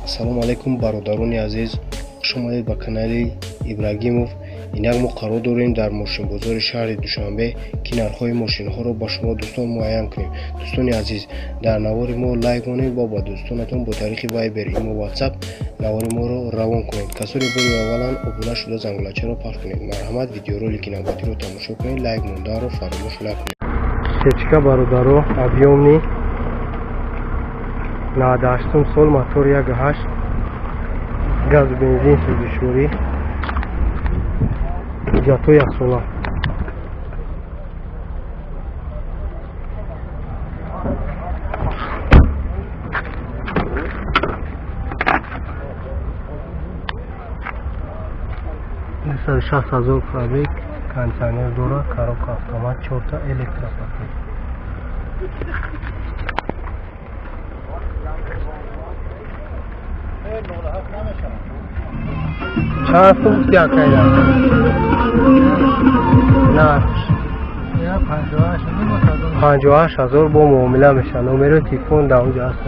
Ассалому алайкум, бародарони азиз, хушомадед ба канали Ибрагимов. Инак мо қарор дорем дар мошинбозори шаҳри Душанбе, ки нархҳои мошинҳоро ба шумо дӯстон муайян кунем. Дӯстони азиз, дар навори мо лайк монед ва ба дӯстонатон бо тариқи Вайбер, имо, Ватсап навори моро равон кунед. Касоне бори аввалан обуна шуда, зангулачаро пахш кунед. Марҳамат, видеоролики навбатиро тамошо кунед, лайк монданро фаромӯш накунед. Сечка, бародаро, объёмный, 98 сол, мотор 1.8, газу бензин, сӯзишворӣ, ҳуҷҷатҳо яксола. 260 000 пробег, кондиционер дора, коробка автомат, чорта электропакет. Чанд сум гуфти, акайда нархш? 58 000, бо муомила мешавад. Номерои телефон дар онҷо ҳаст.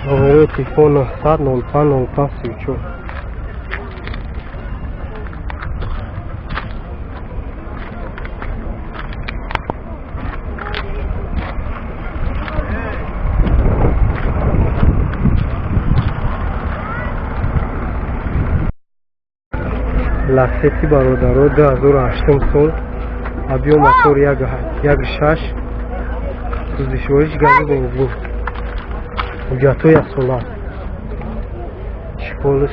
Номерои телефон 900 05 05 34. Ласети, бародаро, 2008 сол, объём мотор 1.6, сӯзишвориш газу бензин, ҳуҷҷатҳо яксола, чехолш,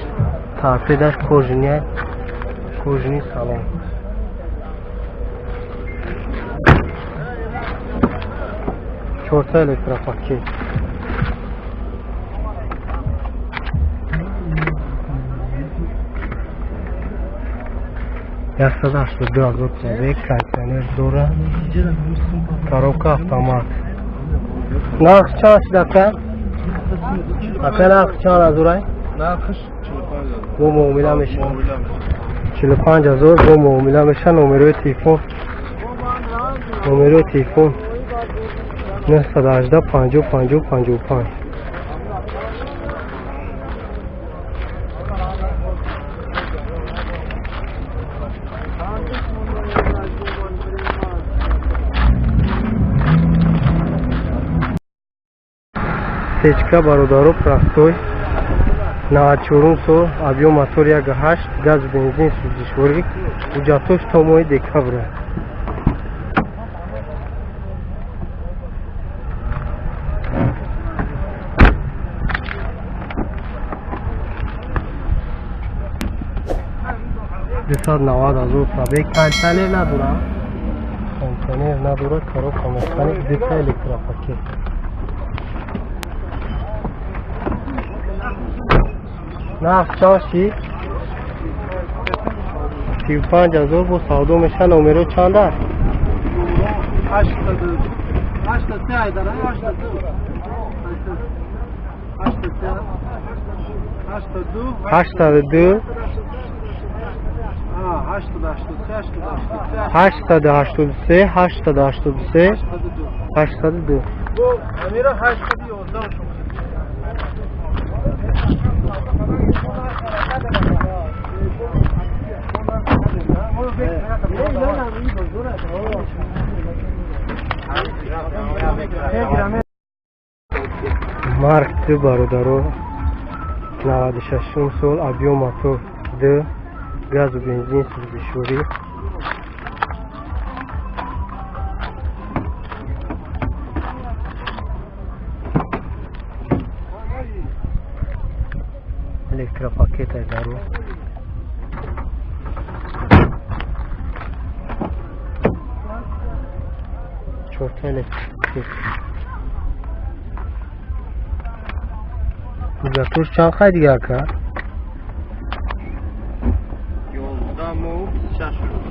торпедаш кожаный, кожаный салон. Чорта электропакет. 182 000 пробег, кондиционер дора, коробка автомат. Нарх чанд шуд, ака? Ака, нарх чанд ҳазорай? Нархш Бо муомила мешавад. 45 000, бо муомила мешавад. Номерои телефон 918 50 50 55. Сечка, бародаро, простой, 94 сол, объём мотор 1.8, газ, бензин, сӯзишворӣ, ҳуҷҷатҳош то моҳи декабр. 290 000 пробег, кондиционер надора, кондиционер надора, коробка механик, дута электропакет. Нарх чанд шид? 35 000, бо савдо меша. Номеро чанд аст? 83 айдара, 83, 82. 82. 883. 883, 883, 82. Бо амира 811. Марк д, бародаро, 96 сол, объём мотор д, газу бензин, сӯзишворӣ, электропакет айдаро, чорта электропакет. Ҳуҷҷатош чанд қай дига, ака? 11 моҳу 26 рӯз.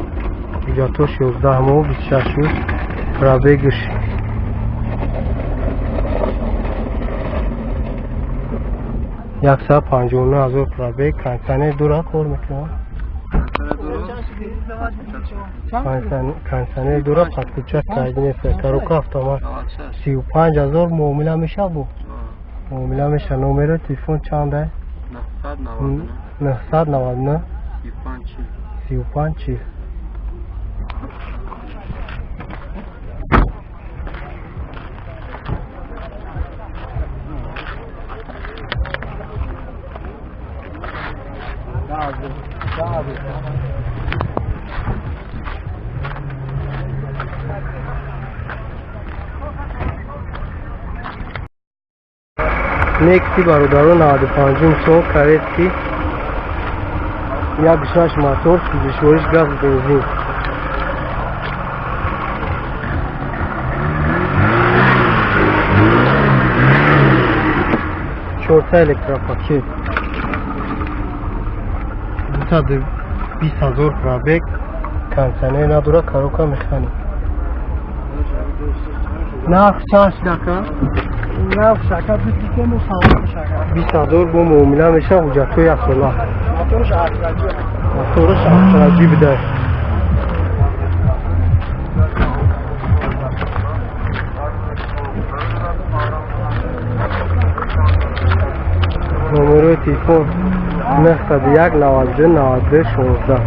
Ҳуҷҷатош 11 моҳу 26 рӯз. Пробегш 159 000 пробег, кондиционер дора, кор мекунад. Кондиционер дора, подключать карди нест. Коробка автомат. 35 000 муомила меша бу? Муомила меша. Номерои телефон чанда? 999 35 40. Некси, бародаро, 95-ум сол, корейский, 1,6 мотор, сӯзишвориш газ, бензин. Чорта электропакет, 220 000 пробег, кондиционер надора, коробка механик. Нарх чанд шуд, ака? 20 000 бо муомила меша, ҳуҷҷатҳои яксола, мотораш ахраҷӣ буда. Номерои телефон 901 92 92 16.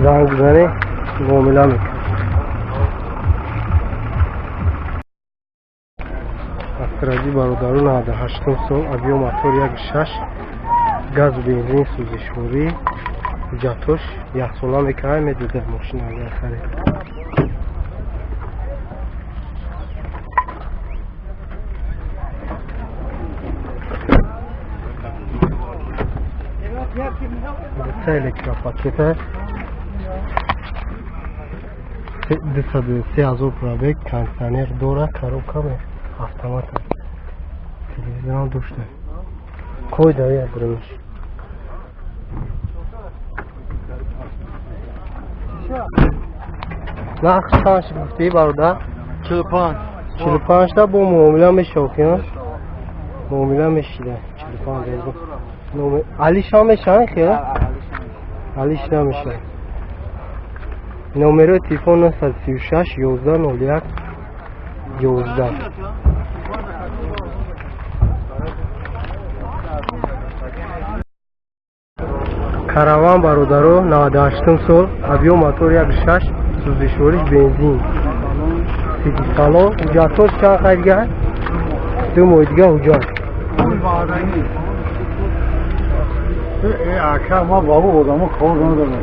Занг бизанӣ, муомила мекунӣ. Астраҷӣ, бародару, 98-ум сол, объём мотор 1,6, газу бензин, сӯзишворӣ, ҳуҷҷатҳош яксола мекард, медода мошина агар харед. Дута электропакета, 203 000 пробег, кондиционер дора, коробка автомат, телевизорам дошта. Кой да ядромиш. Нарх чанд шуд гуфтӣ, бародар? 45. 45 та бо муомила мешавад, ки муомила мешида. 45 000. Алиш ҳам мешавад, хел? Алиш намешавад. Номерои телефон 936 11 01 11. Караван, бародаро, 98-ум сол, объём мотор 1,6, сӯзишвориш бензин. Салон, ҳуҷҷатҳош чанд қай дига? 2 моҳи дига ҳуҷҷат. Ака, ма бабу одамо кор надорам.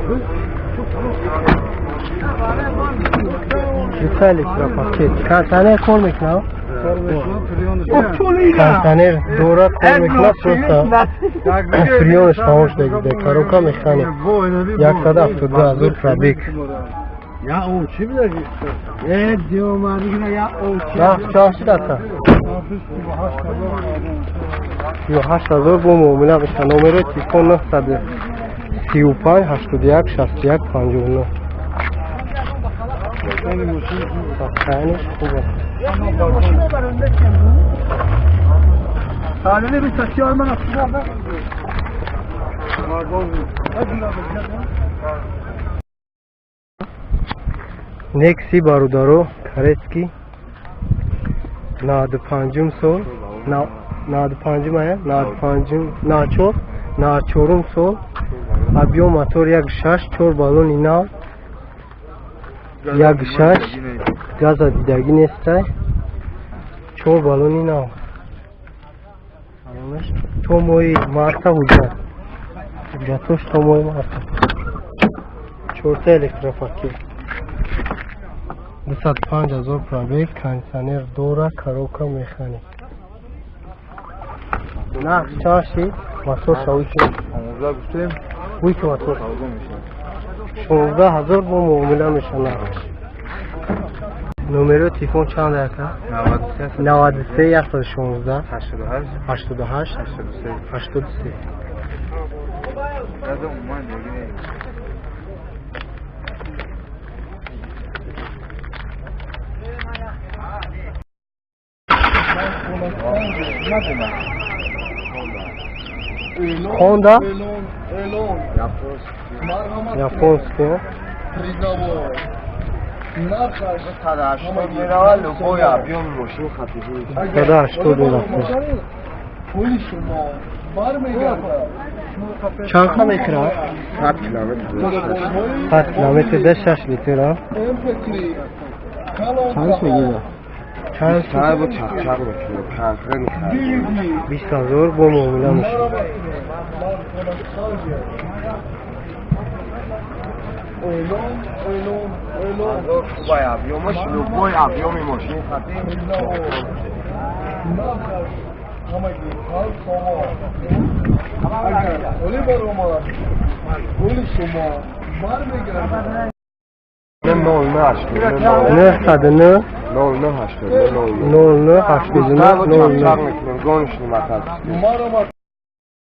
Дута электропакет. Кондиционер кор мекунад? Кондиционер дора, кор мекунад, просто фреонаш фаромӯш дагида. Коробка механик. 172 000 пробег. Я о чӣ бидаги? Э, диомадигина я о чӣ? Нарх чанд шуд, ака? 38 000 бо муомила меша. Номерои телефон 935 81 61 59. Состояние хуб аст. Salini bir saçıyor من Некси, бародаро, корейский, 95-ум сол, 95-ум ая, 95-ум, 94, 94-ум сол, объём мотор 1,6, чор баллони нав, 1,6, газа дидагӣ нестай, чор баллони нав. То моҳи марта ҳуҷҷат. Ҳуҷҷатҳош то моҳи марта. Чорта электропакет. 205 000 пробег, кондиционер дора, коробка механик. Нарх чанд шид? Мотор шавӣ шуд? 15 гуфтем. Буй ки мотор. 16 000 бо муомила меша нархш. Номерои телефон чанд, ака? 93 116 88 88 83. 83. Газа умуман дига не. Хонда? Эълон, эълон. Марҳамат. Японский. Призовой. Нархаш 180 мерава, любой объём мошин хатиби. 180 мерафта. Пули шумо бармегардад. Чанд қа мекунад? 100 километр. 100 километр да 6 литр, а? MP3. Чанд мегирад? Чанд? Сай бо чақчақ мекунем, конкретно харидем. 20 000 бо муомила мешавад. Эълон, эълон, эълон. Бозор хубай, объёмаш, любой объёми мошин хати. Нархаш ҳамагӣ 5 сомон. Агар холӣ баромад, пули шумо бармегардад. 0989. 909. 0989. 09 89 Сай бо 09. чақчақ мекунем, гоночный мотоцикл. Марҳамат.